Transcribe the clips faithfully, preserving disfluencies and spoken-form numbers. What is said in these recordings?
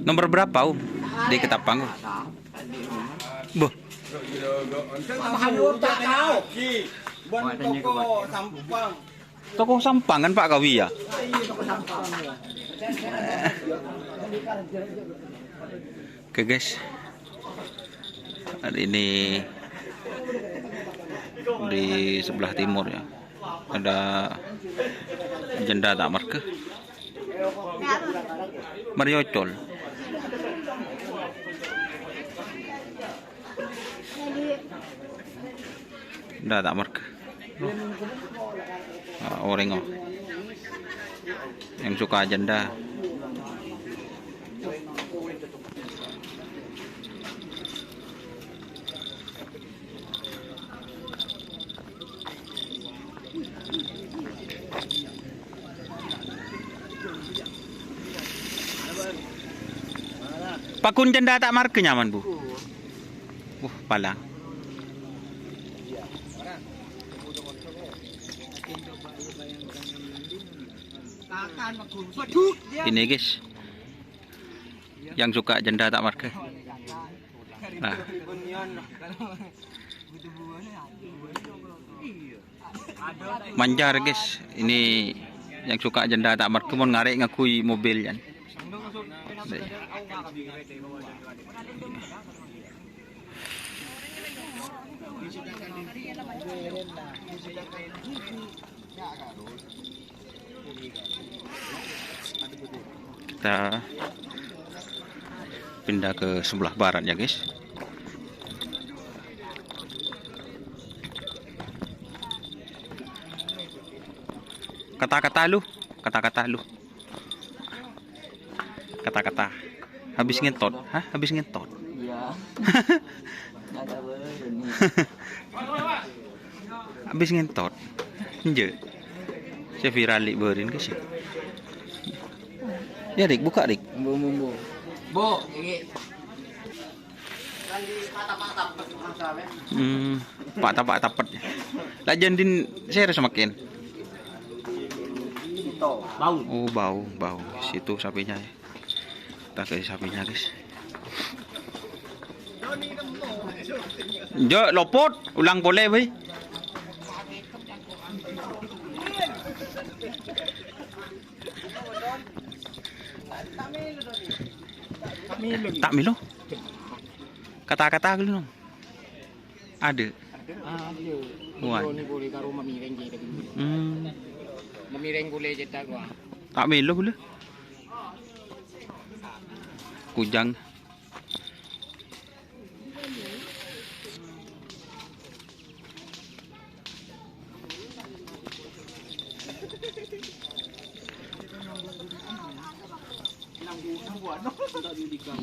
Nomor berapa, Om? Di Ketapang, Om. Boh. Toko Sampang kan, Pak Kawi, ya? Oke, guys. Hari ini di sebelah timur, ya. Ada jendhâ ta' marghâ. Marè ocol. Jendhâ ta' marghâ. Ah, orèng, oh. Yang suka jendhâ. Pagghun jendhâ ta' marghâ nyaman, Bu. Wah, palang. Ini, guys. Yang suka jendhâ ta' marghâ. Nah. Manjâr, guys. Ini yang suka jendhâ ta' marghâ mon ngarè' ngangghuy mobil, yan. Kita pindah ke sebelah barat, ya, guys. Kata-kata lu, kata-kata lu. Kata-kata. Habis ngentot. Hah? Habis ngentot? Iya. Nggak ada baru nih. Habis ngentot. Enjâ'. Saya viral, Dik, bârin ke sih. Ya, Dik, buka, Dik. Bumbu. Bu, ini. Hmm, pak tapak tapet. Lah, jân din sèrè samangkèn. Bau. Oh, bau, bau. Situ sapinya, ya. Kita ke sapinya, guys. Jâ', lopot, ulang polè, bhâi. Ta' mèlo. Kata-kata ghâllu, Nom. Adâ'. Adâ'. Wan. Ini boleh karo mamireng gitu. Hmm. Mamireng boleh cetak, wah. Ta' mèlo ghâllu. Kujang.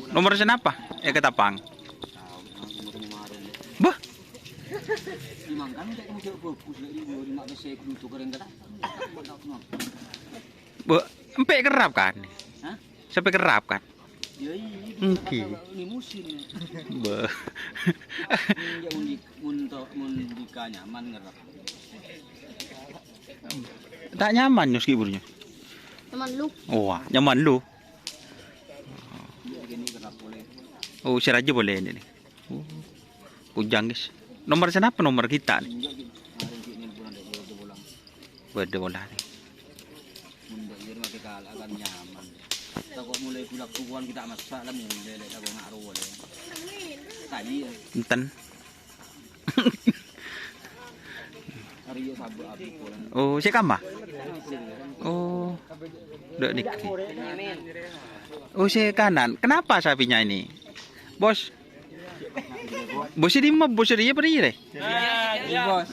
Nomor sè napa? Eh, Ketapang. Bâh. Bâh, empe' kerrap kan? Hah? Sampè' kerrap kan? Ya, iya, iya. Engghi. Ini musim. Bâh. Ini ya, mun di, mun to-, mun dika nyaman ngerap. Ta' nyaman, Nyos, ki, burnya. Nyaman lu. Wah, nyaman lu. Iya, gini kerap boleh. Oh, sè rajâ polè ini. Oh. Kujang, guys. Nomor sè napa, nomor kita nih? Enggak, Ki. Hari ini pulang dari Bolang. Bâdâ polana. Mun dâ' iyâ mati kala kan nyaman. Tako' mulai gulak tuan kita masak lah mulai lek tako' ngaro le. Tadi ya. Enten. Hari ya sabuk abis pulang. Oh, sè kama? Oh. Dâ' nèka. Oh, sè kanan. Kenapa sapinya ini? Bos. Bos ini mah bos dia apa dia? Bos.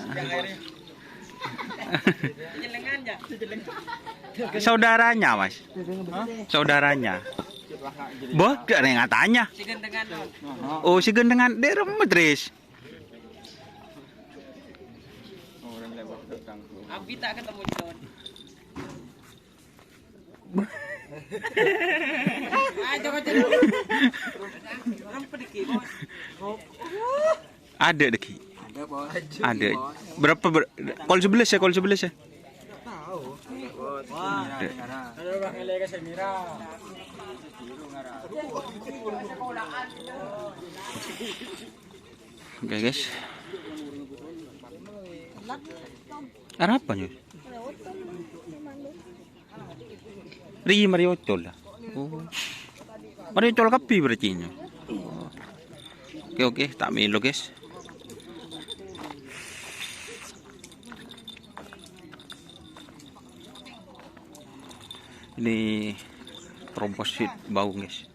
Saudaranya, Mas. Saudaranya. Bos, gak ada yang tanya. Oh, si gantengan. Dek remet, Tris. Abi tak ketemu John. Ah, jangan, jangan. Orang pedeki, Bos. Ada, Deki. Ada, Bos. Ada. Berapa ber-, kol sebelas ya, kol sebelas ya? Tahu. Ada, Bos. Oke, guys. Arapa, Nyus? Ri, mari ocol, ya. Oh. Mari ocol kabbhi berarti, Nyus. Oh. Oke, oke, ta' mèlo, guys. Ini trompos sè bâung, guys.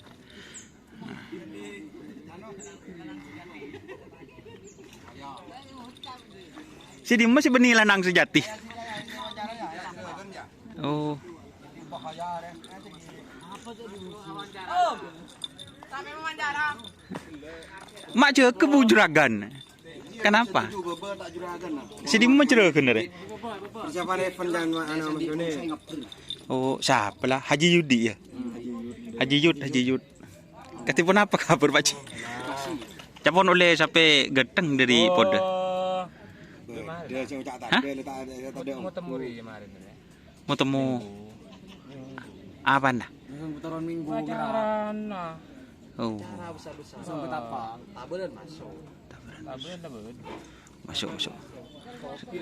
Sè dimma sè bânnè lanang sejati? Oh. Ma' jâgâ bu juragan. Kenapa? Sè dimma juragan, rè? Siapa rè, Evan, jangan ma-, anu, Mas Doni. Oh, sapa la? Haji Yudi, ya? Haji Yud, Haji Yud. Katèpon apa kabar, Pak Ji? Sampon ollè sapè ghânteng dâri Polda? Dia sing ucap tadi, Hah? Letak, letak, letak, Mau temu ri kemarin, ya. Mau temu. Minggu. Apa, nah? Langsung putaran minggu, Pacaran, nah. Oh. Acara besar-besar. Langsung ketapang, tabelan masuk. Tabelan, tabelan. Masuk, masuk.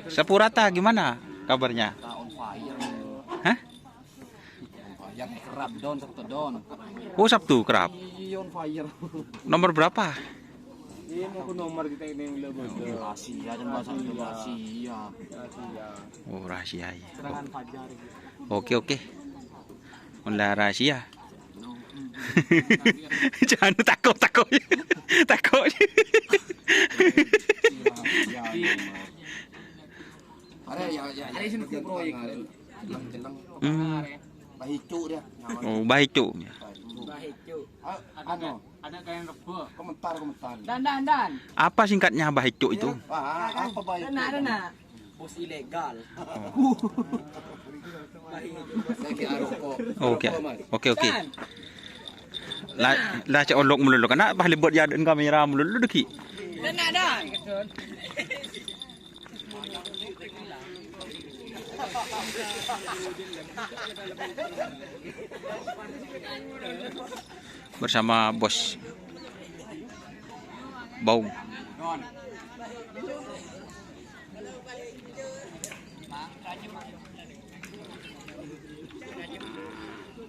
Sapurata gimana kabarnya? Kita on fire. Hah? On fire, kerap, Don, Sabtu, Don. Oh, Sabtu, kerap. Iya, on fire. Nomor berapa? Iya, mau ke nomor kita ini, udah, Bos. Rahasia, dan bahasa itu rahasia. Rahasia. Oh, rahasia, ya. Serangan fajar, gitu. Oke, oke. Mon la rahasia. Jangan tako', tako'. Tako'. Ada ya, ya, ya, Ada sing bagian kuproyek. Tengah, ada. Jelang-jelang. Hmm. Bahicu dia. Oh, bahicu. Bahicu. Ah, anu. Ada kain rebo. Komentar, komentar. Dan, dan, dan. Apa singkatnya bahicu itu? Wah, apa bahicu? Ada, ada. Bos ilegal. Oh. Oke. Oke, oke. La, la cè' olok melulu kana' pas lebot jâdâ'ân kamera melulu dâggi'. Kena dah. Bersama Bos Baung.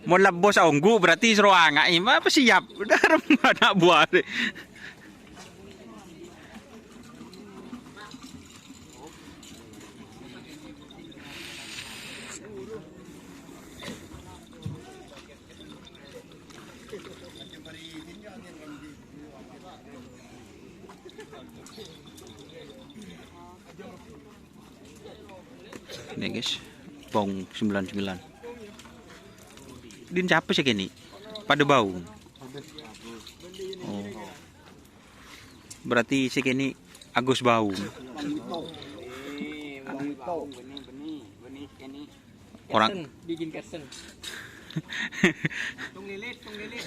Mon la bos ongghu, berarti soro anga'i, apa siap? Dâremma ana' buwâ rè. Ini, guys, Baung sembilan sembilan. Din siapa sih kene? Pada Baung. Oh. Berarti sè kene Agus Baung. Orang Kesen, bikin kesen. Tung lilit, tung lilit.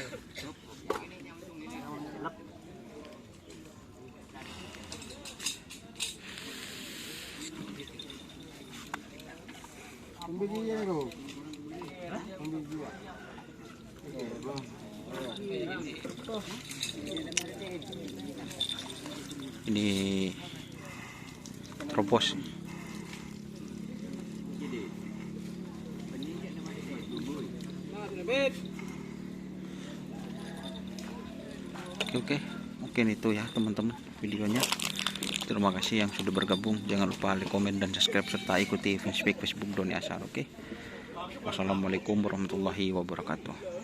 Ini terobos. Oke, oke. Mungkin itu ya, teman-teman, videonya. Terima kasih yang sudah bergabung. Jangan lupa like, komen, dan subscribe, serta ikuti fanspage Facebook Doni Asar, oke? Wassalamualaikum warahmatullahi wabarakatuh.